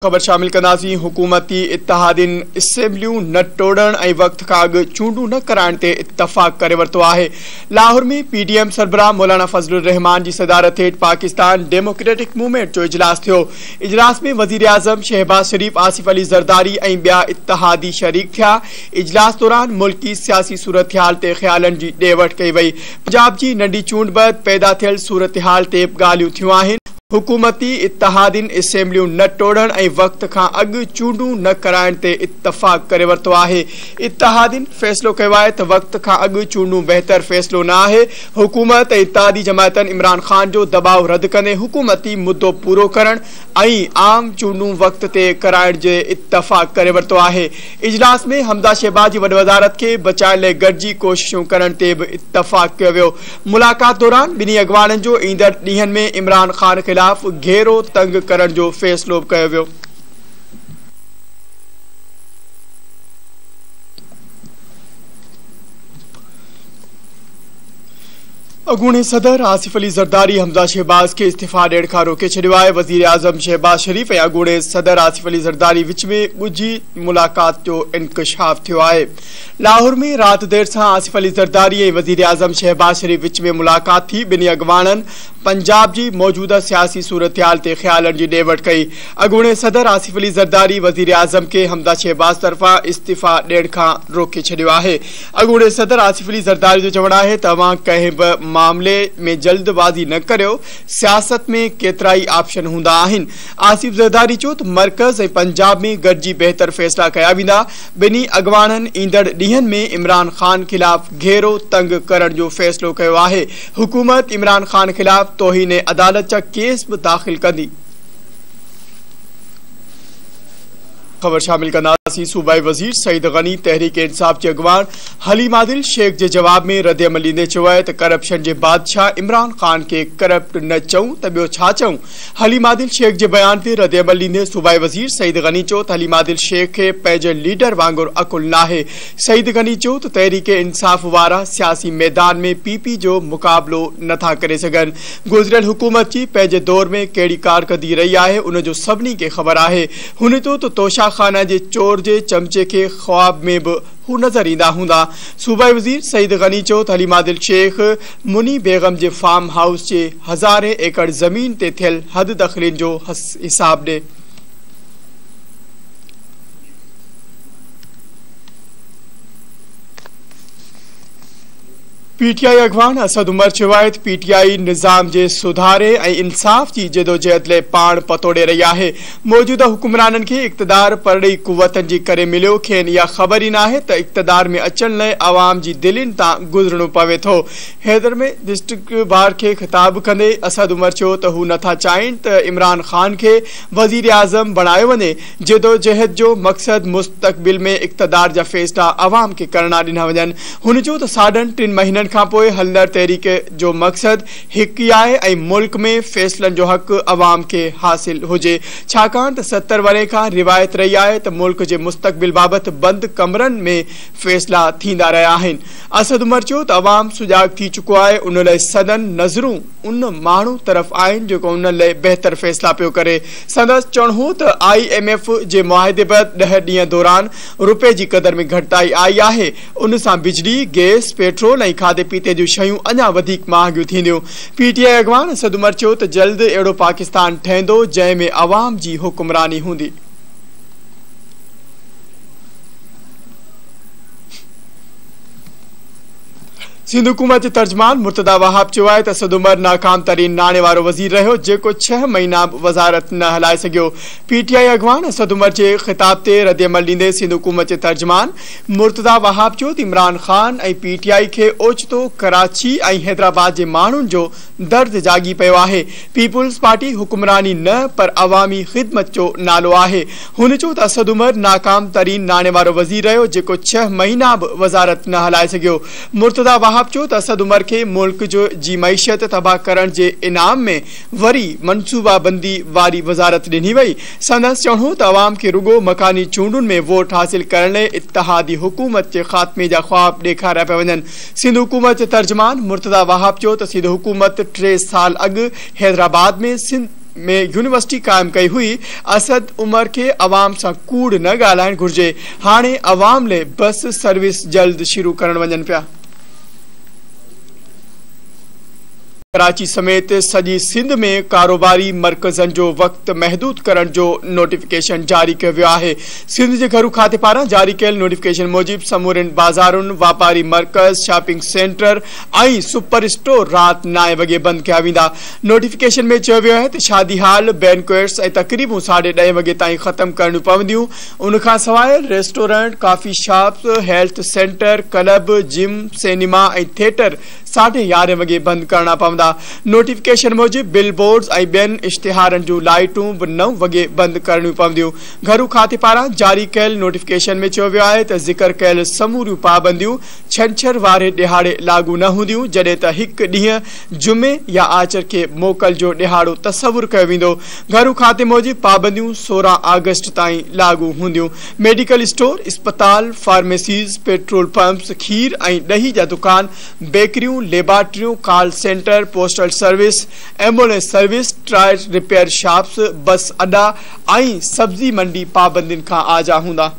خبر شامل ڪنداسين حڪومتي اتحادين اسيمبليون نه ٽوڙڻ ۽ وقت کان اڳ چونڊون نه ڪرائڻ تي اتفاق ڪري ورتو آهي. لاهور ۾ پي ڊي ايم سربراهه مولانا فضل الرحمان جي صدارت هيٺ پاڪستان ڊيموڪريٽڪ موومينٽ جو اجلاس ٿيو. اجلاس ۾ وزيراعظم شهباز شريف، آصف علي زرداري ۽ ٻيا اتحادي شريڪ ٿيا. اجلاس دوران ملڪي سياسي صورتحال تي خيالن جي ڏي وٺ ڪئي وئي. پنجاب جي ننڍي چونڊ بعد پيدا ٿيل صورتحال تي به ڳالهيون ٿيون آهن. حڪومتي اتحادين اسيمبليون نه ٽوڙڻ ۽ وقت کان اڳ چونڊون نه ڪرائڻ تي اتفاق ڪري ورتو آهي. اتحادين فيصلو ڪيو آهي ته وقت کان اڳ چونڊون بهتر فيصلو نه آهي. حڪومت ۽ اتحادي جماعتن عمران خان جو دٻاء رد ڪندي حڪومتي مدو پورو ڪرڻ ۽ عام چونڊون وقت تي ڪرائڻ جي اتفاق ڪري ورتو آهي. اجلاس ۾ حمزه شهباز جي وڏ وزارت کي بچائڻ لاء گڏجي ڪوششون ڪرڻ تي به اتفاق ڪيو ويو. ملاقات دوران ٻنهي اڳواڻن جو ايندڙ ڏينهن ۾ عمران خان خلاف گهيرو تنگ ڪرڻ جو فيصلو به ڪيو ويو. اڳوڻي صدر آصف علي زرداري حمزه شهباز کي استعيفيٰ ڏيڻ کان روڪي ڇڏيو آهي. وزيراعظم شهباز شريف ۽ اڳوڻي صدر آصف علي زرداري وچ ۾ ڳجهي ملاقات جو انڪشاف ٿيو آهي. لاهور ۾ رات دير سان آصف علي زرداري ۽ وزيراعظم شهباز شريف وچ ۾ ملاقات ٿي، ٻنهي اڳواڻن پنجاب جي موجوده سياسي صورتحال تي خيالن جي ڏي وٺ ڪئي. اڳوڻي صدر آصف علي زرداري وزيراعظم کي حمزه شهباز طرفان استعيفيٰ ڏيڻ کان روڪي ڇڏيو آهي. اڳوڻي صدر آصف علي زرداري جو چوڻ آهي ته اوهان ڪنهن به معاملي ۾ جلد بازي نه ڪريو، سياست ۾ ڪيترائي آپشن هوندا آهن. آصف زرداري چيو ته مرڪز ۽ پنجاب ۾ گڏجي بهتر فيصلا ڪيا ويندا، ٻنهي اڳواڻن ايندڙ ڏينهن ۾ عمران خان خلاف گهيرو تنگ ڪرڻ جو فيصلو ڪيو آهي، حڪومت عمران خان خلاف توهين عدالت جا ڪيس به داخل ڪندي. خبر شامل ڪنداسين صوبائي وزير سعيد غني تحريڪ انصاف جي اڳواڻ حليم عادل شيخ جي جواب ۾ ردعمل ڏيندي چيو آهي ته ڪرپشن جي بادشاهه عمران خان کي ڪرپٽ نه چئون ته ٻيو ڇا چئون حليم عادل شيخ جي بيان تي ردعمل ڏيندي صوبائي وزير سعيد غني چيو ته حليم عادل شيخ کي پنهنجي ليڊر وانگر عقل ناهي. سعيد غني چيو ته تحريڪ انصاف وارا سياسي ميدان ۾ پي پي جو مقابلو نٿا ڪري سگهن، گذريل حڪومت جي پنهنجي دور ۾ ڪهڙي ڪارڪردگي رهي آهي ان جو سڀني کي خبر آهي. هن چيو ته توشا خانه جي چور جي چمچي کي خواب ۾ به هو نظر ايندا هوندا. صوبائي وزير سعيد غني چيو ته حليم عادل شيخ مني بيگم جي فارم هائوس جي هزارين ايڪڙ زمين تي ٿيل حد دخلين جو حساب ڏي. پي ٽي آء اڳواڻ اسد عمر چيو آهي ته پي ٽي آء نظام جي سڌاري ۽ انصاف جي جدوجهد لاء پاڻ پتوڙي رهي آهي، موجوده حڪمرانن کي اقتدار پرڏيهي قوتن جي ڪري مليو، کين اها خبر ئي ناهي ته اقتدار ۾ اچڻ لاء عوام جي دلين تان گذرڻو پوي ٿو. حيدر ۾ ڊسٽرڪٽ بار کي خطاب ڪندي اسد عمر چيو ته هو نٿا چاهين ته عمران خان کي وزيراعظم بڻايو وڃي، جدوجهد جو مقصد مستقبل ۾ اقتدار جا فيصلا عوام کي ڪرڻا ڏنا وڃن. هن چيو ته ساڍن ٽن مهينن کانپوء هلندڙ تحريڪ جو مقصد هڪ ئي آهي ۽ ملڪ ۾ فيصلن جو حق عوام کي حاصل هجي ڇاڪاڻ ته 70 ورهين کان روايت رهي آهي ته ملڪ جي مستقبل بابت بند ڪمرن ۾ فيصلا ٿيندا رهيا آهن. اسد عمر چيو ته عوام سجاڳ ٿي چڪو آهي ان لاء سندن نظرون ان ماڻهو طرف آهن جيڪو انهن لاء بهتر فيصلا پيو ڪري. سندس چوڻ هو ته I M F جي معاهدي بعد 10 ڏينهن دوران رپئي جي قدر ۾ گهٽتائي آئي آهي ان سان بجلي، گئس، پيٽرول ۽ کاڌي پيتي جون شيون اڃا وڌيڪ مهانگيون ٿينديون. پي ٽي آء اڳواڻ اسد عمر چيو ته جلد اهڙو پاڪستان ٺهندو جنهن ۾ عوام جي حڪمراني هوندي. سنڌ حڪومت جي ترجمان مرتضيٰ وهاب چيو آهي ته اسد عمر ناڪام ترين ناڻي وارو وزير رهيو جيڪو 6 مهينا به وزارت نه هلائي سگهيو. پي ٽي آء اڳواڻ اسد عمر جي خطاب تي ردعمل ڏيندي سنڌ حڪومت جي ترجمان مرتضيٰ وهاب چيو ته عمران خان ۽ پي ٽي آء کي اوچتو ڪراچي ۽ حيدرآباد جي ماڻهن جو درد جاڳي پيو آهي، پيپلز پارٽي حڪمراني نه پر عوامي خدمت جو نالو آهي. هن چيو ته اسد عمر ناڪام ترين ناڻي وارو وزير رهيو جيڪو 6 مهينا به وزارت نه هلائي سگهيو. مرتضيٰ وهاب چيو ته اسد عمر کي ملڪ جي معيشت تباهه ڪرڻ جي انعام ۾ وري منصوبابندي واري وزارت ڏني وئي. سندس چوڻ هو ته عوام کي رڳو مڪاني چونڊن ۾ ووٽ حاصل ڪرڻ لاء اتحادي حڪومت جي خاتمي جا خواب ڏيکاريا پيا وڃن. سنڌ حڪومت جي ترجمان مرتضيٰ وهاب چيو ته سنڌ حڪومت 3 سال اڳ حيدرآباد ۾ سنڌ ۾ يونيورسٽي قائم ڪئي هئي، اسد عمر کي عوام سان ڪوڙ نه ڳالهائڻ گهرجي، هاڻي عوام لئه بس سروس جلد شروع ڪرڻ وڃن پيا. ڪراچي سميت سڄي سنڌ ۾ ڪاروباري مرڪزن جو وقت محدود ڪرڻ جو نوٽيفڪيشن جاري ڪيو ويو آهي. سنڌ جي گهرو کاتي پاران جاري ڪيل نوٽيفڪيشن موجب سمورين بازارن، واپاري مرڪز، شاپنگ سينٽر ۽ سپر اسٽور رات نائين وڳي بند ڪيا ويندا. نوٽيفڪيشن ۾ چيو ويو آهي ته شادي هال، بينڪوئٽس ۽ تقريبون ساڍي ڏهين وڳي تائين ختم ڪرڻيون پونديون. ان کان سواء restaurant, coffee shops, health centre, club, gym, cinema ۽ theatre ساڍي يارهين وڳي بند ڪرڻا پوندا. نوٽيفڪيشن موجب بل بورڊز ۽ ٻين اشتهارن جون لائيٽون به نو وڳي بند ڪرڻيون پونديون. گهرو کاتي پاران جاري ڪيل نوٽيفڪيشن ۾ چيو ويو آهي ته ذڪر ڪيل سموريون پابنديون ڇنڇر واري ڏهاڙي لاڳو نه هونديون جڏهن ته هڪ ڏينهن جمعي يا آچر کي موڪل جو ڏهاڙو تصور ڪيو ويندو. گهرو کاتي موجب پابنديون 16 آگسٽ تائين لاڳو هونديون. ميڊيڪل اسٽور، اسپتال، فارميسيز، پيٽرول پمپس، کير ۽ ڏهي جا دڪان، بيڪريون، ليبارٽريون، call centre, postal service, ambulance service, tyre repair shops, bus اڏا ۽ سبزي منڊي پابندين کان آجا هوندا.